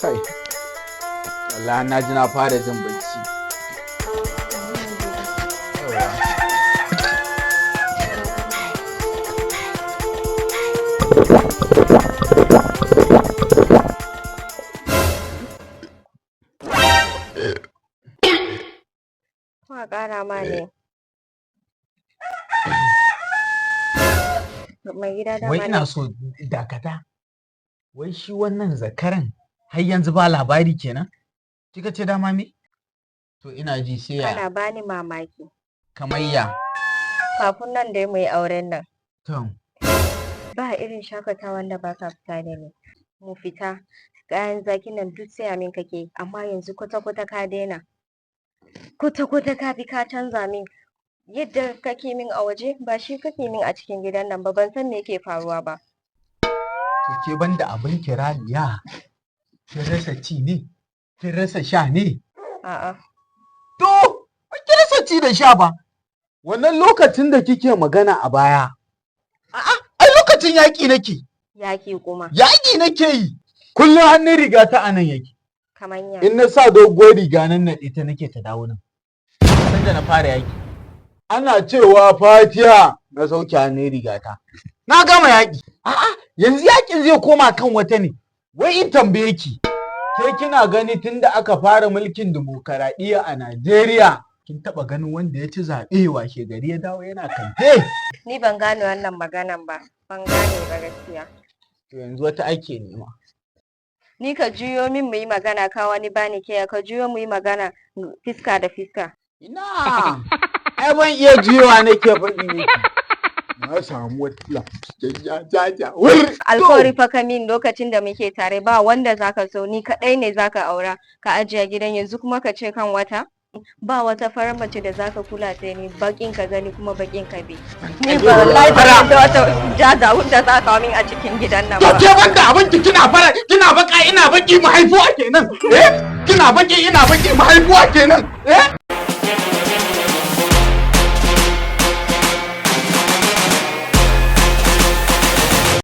Kai, wallahi na ji na fara jin bacci. Yauwa. Ko a ƙara ma ne? Mai gida Wai dama ina na so dakata. Wai shi wannan zakaran har yanzu ba labari kenan? Kika ce dama me? To ina ji sai ya kana bani mamaki. Kamar ya. Kafin nan dai mu yi auren nan, To, ba irin shakatawan da baka fita da ni. Mu fita, kayan zakin nan duk saya min kake, amma yanzu kwata-kwata ka daina. Kwata-kwata ka bi ka canza min. Yadda kake min a waje ba shi kake min a cikin gidan nan ba, ban san me yake faruwa ba. To ke banda abin kiraliya. Kin rasa ci ne? Kin rasa sha ne? A'a. To, ba ki rasa ci da sha ba. Wannan lokacin da kike magana a baya. A'a, ai lokacin yaƙi nake. Yaƙi kuma? Yaƙi nake yi. Kullum hannun riga ta anan yake. Kaman ya? In na sa doguwar riga nan naɗe ta nake ta dawo nan. Sanda na fara yaƙi. Ana cewa fatiya na sauke hannun riga ta. Na gama yaƙi. A'a, yanzu yaƙin zai koma kan wata ne. Wai in tambaye ki. Ke kina gani tunda aka fara mulkin dimokuraɗiyya a Najeriya, kin taɓa ganin wanda ya ci zaɓe washe gari ya dawo yana kamfe? Ni ban gane wannan maganan ba, ban gane ba gaskiya. To yanzu wata ake nema. Ni ka juyo min mu yi magana, ka wani bani keya, ka juyo mu yi magana fiska da fiska. Ina! Ai ban iya juyowa nake faɗi miki. Na samu wata lafiyayya jaja wur. Alkawari fa ka min lokacin da muke tare, ba wanda zaka so, ni kaɗai ne zaka aura ka ajiye gidan, yanzu kuma ka ce kan wata? Ba wata farar mace da zaka kula sai ni, baƙin ka gani kuma baƙin ka bi. Ni ba wallahi ba da wata jajawun da za ka kawo min a cikin gidan nan To ba. ke banda abin ki, kina fara kina baka ina baki mahaifuwa kenan. Eh? Kina baki ina baki mahaifuwa kenan. Eh?